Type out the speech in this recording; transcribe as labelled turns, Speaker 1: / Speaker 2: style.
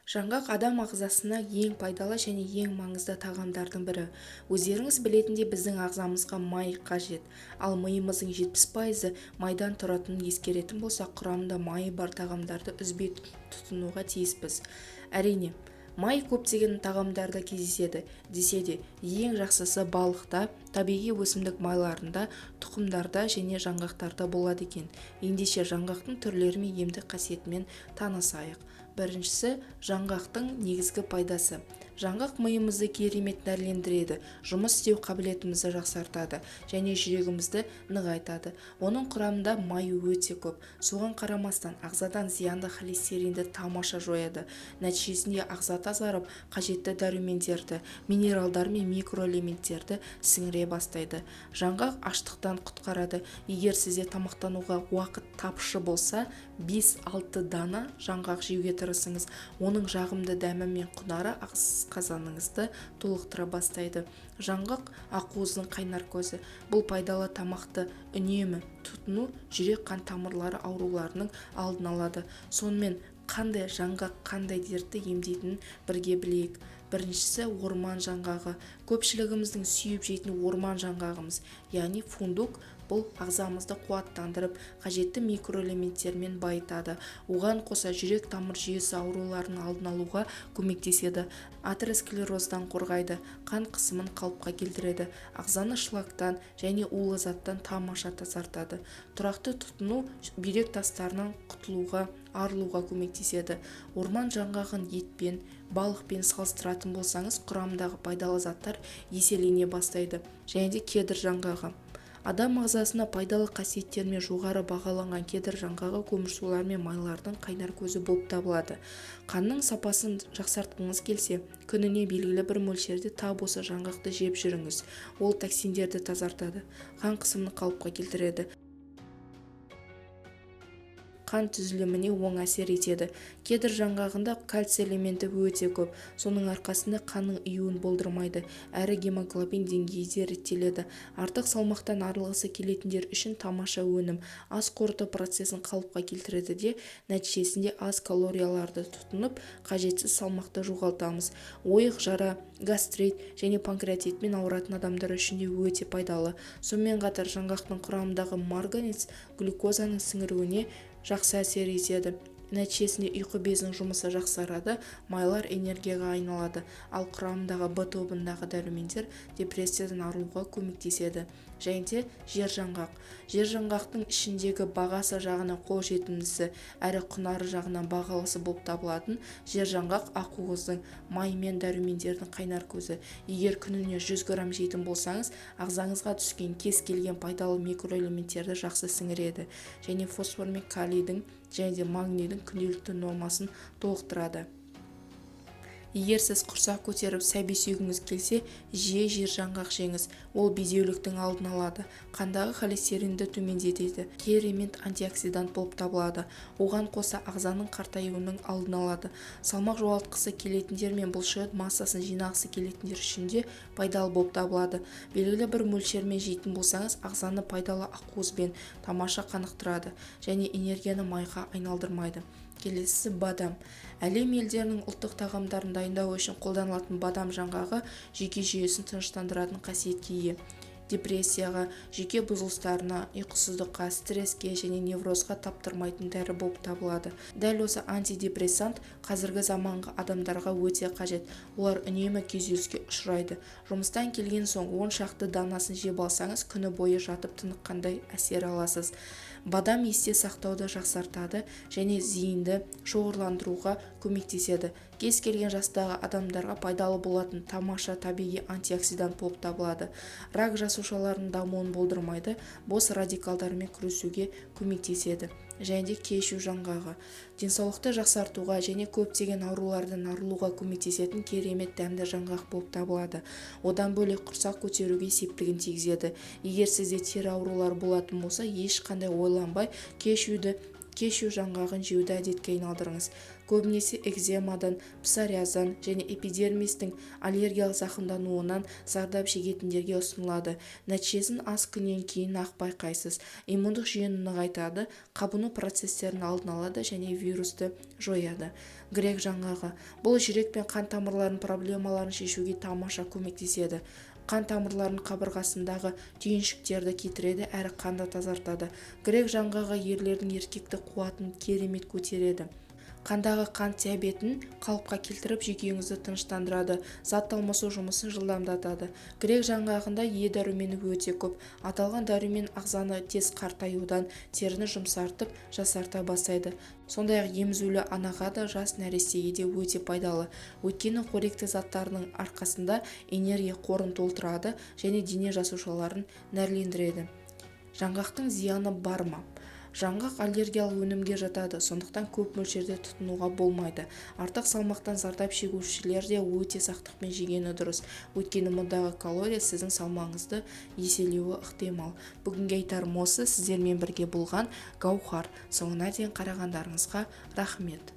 Speaker 1: Жаңғақ адам ағзасына ең пайдалы және ең маңызды тағамдардың бірі. Өздеріңіз білетіндей, біздің ағзамызға май қажет. Ал миымыздың 70%-ы майдан тұратынын ескеретін болсақ, құрамында майы бар тағамдарды үзбей тұтынуға тиіспіз. Әрине, май көптеген тағамдарда кездеседі, десе де, ең жақсысы балықта, табиғи өсімдік майларында, тұқымдарда және жаңғақтарда болады екен. Ендеше жаңғақтың түрлері мен емдік қасиетімен танысайық. Біріншісі, жаңғақтың негізгі пайдасы. Жаңғақ миымызды керемет нәрлендіреді, жұмыс істеу қабілетімізді жақсартады және жүрегімізді нығайтады. Оның құрамында май өте көп. Соған қарамастан ағзадан зиянды холестеринді тамаша жояды. Нәтижесінде ағза тазарып, қажетті дәрумендерді, минералдар мен микроэлементтерді сіңіре бастайды. Жаңғақ аштықтан құтқарады. Егер сізде тамақтануға уақыт тапшы болса, 5-6 дана жаңғақ жеуге тырысыңыз. Оның жағымды дәмі мен құнары асқазаныңызды толықтыра бастайды. Жаңғақ ақуыздың қайнар көзі. Бұл пайдалы тамақты үнемі тұтыну жүрек-қан тамырлары ауруларының алдын алады. Сонымен, қандай жаңғақ қандай дертті емдейтінін бірге білейік. Біріншісі, орман жаңғағы. Көпшілігіміздің сүйіп жейтін орман жаңғағымыз, яғни фундук, бұл ағзамызды қуаттандырып, қажетті микроэлементтермен байытады. Оған қоса жүрек тамыр жүйесі ауруларының алдын алуға көмектеседі, атеросклероздан қорғайды, қан қысымын қалыпқа келтіреді, ағзаны шлактан және улы заттан тамаша тазартады. Тұрақты тұтыну бүйрек тастарынан құтылуға, арылуға көмектеседі. Орман жаңғағын етпен, балықпен салыстыратын болсаңыз, құрамындағы пайдалы заттар еселене бастайды. Және де кедр жаңғағы. Адам ағзасына пайдалы қасиеттерімен жоғары бағаланған кедр жаңғағы көмірсулар мен майлардың қайнар көзі болып табылады. Қанның сапасын жақсартқыңыз келсе, күніне белгілі бір мөлшерде тап осы жаңғақты жеп жүріңіз. Ол токсиндерді тазартады, қан қысымын қалыпқа келтіреді, қан түзіліміне оң әсер етеді. Кедр жаңғағында кальций элементі өте көп. Соның арқасында қанның ұюын болдырмайды, әрі гемоглобин деңгейі де реттеледі. Артық салмақтан арылғысы келетіндер үшін тамаша өнім. Ас қорыту процесін қалыпқа келтіреді де, нәтижесінде аз калорияларды тұтынып, қажетсіз салмақты жоғалтамыз. Ойық жара, гастрит және панкреатитпен ауыратын адамдар үшін де өте пайдалы. Сонымен қатар жаңғақтың құрамындағы марганец глюкозаның сіңіруіне жақсы әсер етеді. Нәтижесінде ұйқы безінің жұмысы жақсарады, майлар энергияға айналады, ал құрамындағы Б тобындағы дәрумендер депрессиядан арылуға көмектеседі. Және де жер жаңғақ. Жер жаңғақтың ішіндегі бағасы жағынан қол жетімдісі, әрі құнары жағынан бағалысы болып табылатын жер жаңғақ ақуыздың, май мен дәрумендердің қайнар көзі. Егер күніне 100 грамм жейтін болсаңыз, ағзаңызға түскен кез келген пайдалы микроэлементтерді жақсы сіңіреді және фосфор мен калийдің және де магнийдің күнделікті нормасын толықтырады. Егер сіз құрсақ көтеріп, сәби сүйгіңіз келсе, жиі жер жаңғақ жеңіз. Ол бедеуліктің алдын алады, қандағы холестеринді төмендетеді, керемет антиоксидант болып табылады. Оған қоса ағзаның қартаюының алдын алады. Салмақ жоғалтқысы келетіндер мен бұлшықет массасын жинағысы келетіндер үшін де пайдалы болып табылады. Белгілі бір мөлшермен жейтін болсаңыз, ағзаны пайдалы ақуызбен тамаша қанықтырады және энергияны майға айналдырмайды. Келесісі, бадам. Әлем елдерінің ұлттық тағамдарын дайындау үшін қолданылатын бадам жаңғағы жүйке жүйесін тыныштандыратын қасиетке ие. Депрессияға, жүйке бұзылыстарына, ұйқысыздыққа, стресске және неврозға таптырмайтын дәрі болып табылады. Дәл осы антидепрессант қазіргі заманғы адамдарға өте қажет. Олар үнемі күйзеліске ұшырайды. Жұмыстан келген соң 10 шақты данасын жеп алсаңыз, күні бойы жатып тыныққандай әсер аласыз. Бадам есте сақтауды жақсартады және зейінді шоғырландыруға көмектеседі. Кез келген жастағы адамдарға пайдалы болатын тамаша табиғи антиоксидант болып табылады. Рак жасушаларының дамуын болдырмайды, бос радикалдармен күресуге көмектеседі. Және де кешью жаңғағы. Денсаулықты жақсартуға және көптеген аурулардан арылуға көмектесетін керемет дәмді жаңғақ болып табылады. Одан бөлек құрсақ көтеруге септігін тигізеді. Егер сізде тері аурулары болатын болса, ешқандай ойланбай кешьюді Кешью жаңғағын жеуді әдетке айналдырыңыз. Көбінесе экземадан, псориаздан және эпидермистің аллергиялық зақымдануынан зардап шегетіндерге ұсынылады. Нәтижесін аз күннен кейін-ақ байқайсыз. Иммундық жүйені нығайтады, қабыну процестерінің алдын алады және вирусты жояды. Грек жаңғағы. Бұл жүрек пен қан тамырларының проблемаларын шешуге тамаша көмектеседі. Қан тамырларының қабырғасындағы түйіншектерді кетіреді әрі қанды тазартады. Грек жаңғағы ерлердің еркектік қуатын керемет көтереді. Қандағы қант диабетін қалыпқа келтіріп, жүйкеңізді тыныштандырады, зат алмасу жұмысын жылдамдатады. Грек жаңғағында Е дәрумені өте көп. Аталған дәрумен ағзаны тез қартаюдан, теріні жұмсартып, жасарта бастайды. Сондай-ақ емізулі анаға да, жас нәрестеге де өте пайдалы. Өйткені қоректі заттарының арқасында энергия қорын толтырады және дене жасушаларын нәрлендіреді. Жаңғақтың зияны бар ма? Жаңғақ аллергиялық өнімге жатады, сондықтан көп мөлшерде тұтынуға болмайды. Артық салмақтан зардап шегушілер де өте сақтықпен жегені дұрыс. Өйткені мұндағы калория сіздің салмағыңызды еселеуі ықтимал. Бүгінге айтарым осы, сіздермен бірге болған Гаухар. Соңына дейін қарағандарыңызға рахмет.